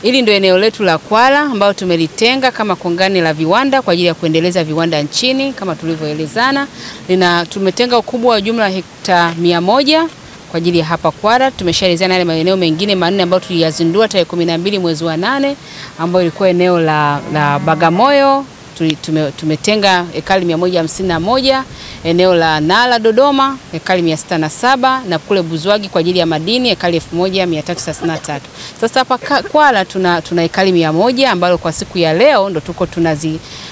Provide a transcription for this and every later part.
Hili ndio eneo letu la Kwala ambalo tumelitenga kama kongani la viwanda kwa ajili ya kuendeleza viwanda nchini kama tulivyoelezana. Tumetenga ukubwa wa jumla hekta 100 kwa ajili ya hapa Kwala. Tumeshaelezana yale maeneo mengine manne ambayo tuliyazindua tarehe 12 mwezi wa 8 ambayo ilikuwa eneo la Bagamoyo. Tumetenga ekari 151, eneo la Nala Dodoma ekari 607 na kule Buzwagi kwa ajili ya madini ekari 1333. Sasa hapa Kwala tuna ekari 100 ambalo kwa siku ya leo ndo tuko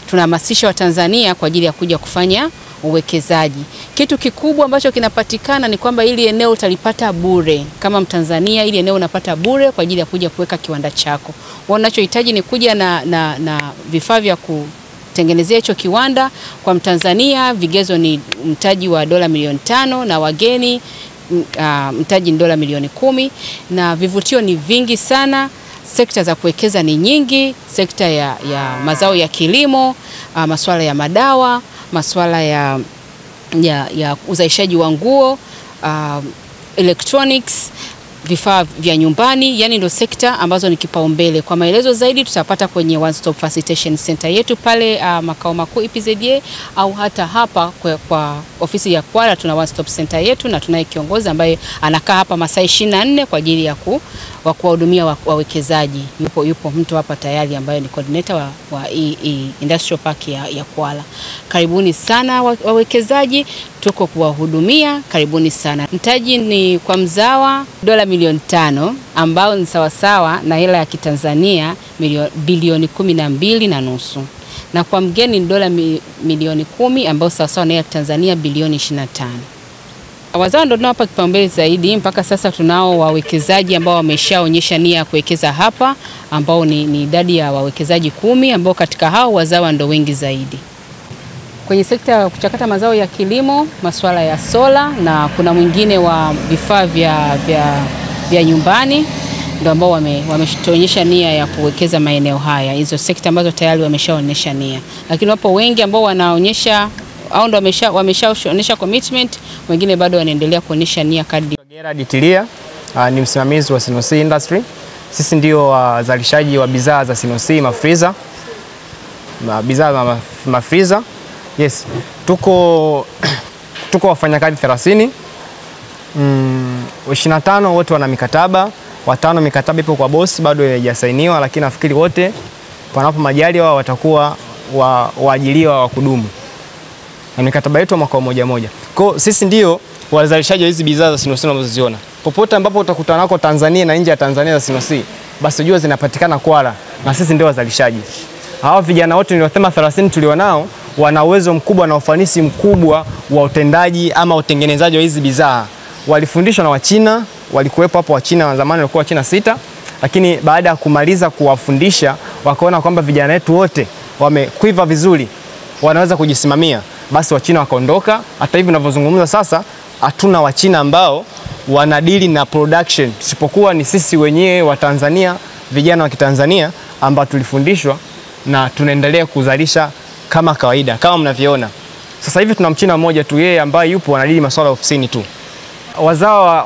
tunahamasisha Watanzania kwa ajili ya kuja kufanya uwekezaji. Kitu kikubwa ambacho kinapatikana ni kwamba ili eneo utalipata bure. Kama Mtanzania ili eneo unapata bure kwa ajili ya kuja kuweka kiwanda chako. Unachohitaji ni kuja na vifaa vya kutengenezea hicho kiwanda. Kwa Mtanzania vigezo ni mtaji wa dola milioni 5 na wageni mtaji ni dola milioni 10, na vivutio ni vingi sana. Sekta za kuwekeza ni nyingi, sekta ya mazao ya kilimo, masuala ya madawa, masuala ya uzalishaji wa nguo, electronics, vifaa vya nyumbani, yani ndio sekta ambazo ni kipaumbele. Kwa maelezo zaidi tutapata kwenye One Stop Facilitation Center yetu pale makao makuu EPZA, au hata hapa kwa ofisi ya Kwala tuna One Stop Center yetu na tunaye kiongozi ambaye anakaa hapa masaa 24 kwa ajili ya kuwahudumia wawekezaji. Yupo mtu hapa tayari ambaye ni coordinator wa Industrial Park ya Kwala. Karibuni sana wawekezaji, tuko kuwahudumia, karibuni sana. Mtaji ni kwa mzawa dola milioni 5 ambao ni sawasawa na hela ya Kitanzania bilioni 12.5. Na kwa mgeni ni dola milioni 10 ambao sawasawa na hela ya Tanzania bilioni 25. Wazawa ndio tunawapa kipaumbele zaidi. Mpaka sasa tunao wawekezaji ambao wameshaonyesha nia ya kuwekeza hapa, ambao ni idadi ya wawekezaji 10, ambao katika hao wazawa ndio wengi zaidi. Kwenye sekta ya kuchakata mazao ya kilimo, masuala ya sola, na kuna mwingine wa vifaa vya nyumbani ndio ambao wameonyesha nia ya kuwekeza maeneo haya. Hizo sekta ambazo tayari wameshaonyesha nia. Lakini wapo wengi ambao wanaonyesha au ndio wameshaonyesha commitment, wengine bado wanaendelea kuonyesha nia kadri. Gerard Tilia ni msimamizi wa Sinosi Industry. Sisi ndio wazalishaji wa bidhaa za Sinosi mafriza. Bidhaa za mafriza. Yes, tuko wafanyakazi 30. 25 wote wana mikataba, watano mikataba ipo kwa boss bado haijasainiwa, lakini nafikiri wote panapo majaliwa watakuwa waajiriwa wa kudumu. Na mikataba yetu mwaka mmoja moja. Kwa sisi ndio wazalishaji wa hizi bidhaa za Sinosi unazoziona. Popote ambapo utakutana nako Tanzania na nje ya Tanzania za Sinosi, basi jua zinapatikana Kwala na sisi ndio wazalishaji. Hawa vijana wote niliosema 30 tulionao wana uwezo mkubwa na ufanisi mkubwa wa utendaji ama utengenezaji wa hizi bidhaa. Walifundishwa na Wachina, walikuwepo hapo Wachina wa zamani, walikuwa Wachina 6, lakini baada ya kumaliza kuwafundisha wakaona kwamba vijana wetu wote wamekuiva vizuri, wanaweza kujisimamia. Basi Wachina wakaondoka. Hata hivi ninavyozungumza sasa hatuna Wachina ambao wanadili na production, isipokuwa ni sisi wenyewe wa Tanzania, vijana wa Kitanzania ambao tulifundishwa na tunaendelea kuzalisha kama kawaida kama mnavyoona. Sasa hivi tuna Mchina mmoja tu yeye ambaye yupo anadili masuala ya ofisini tu. Wazawa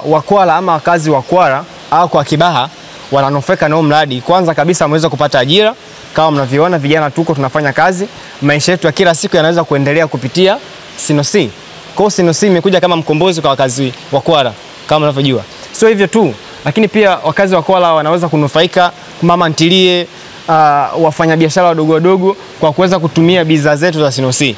wa Kwala ama wakazi wa Kwala au kwa Kibaha wananufaika na mradi. Kwanza kabisa wameweza kupata ajira kama mnavyoona vijana tuko tunafanya kazi, maisha yetu ya kila siku yanaweza kuendelea kupitia Sinosi. Kwa Sinosi imekuja kama mkombozi kwa wakazi wa Kwala kama mnavyojua. Sio hivyo tu, lakini pia wakazi wa Kwala wanaweza kunufaika, mama ntilie, wafanyabiashara wadogo wadogo kwa kuweza kutumia bidhaa zetu za Sinosi.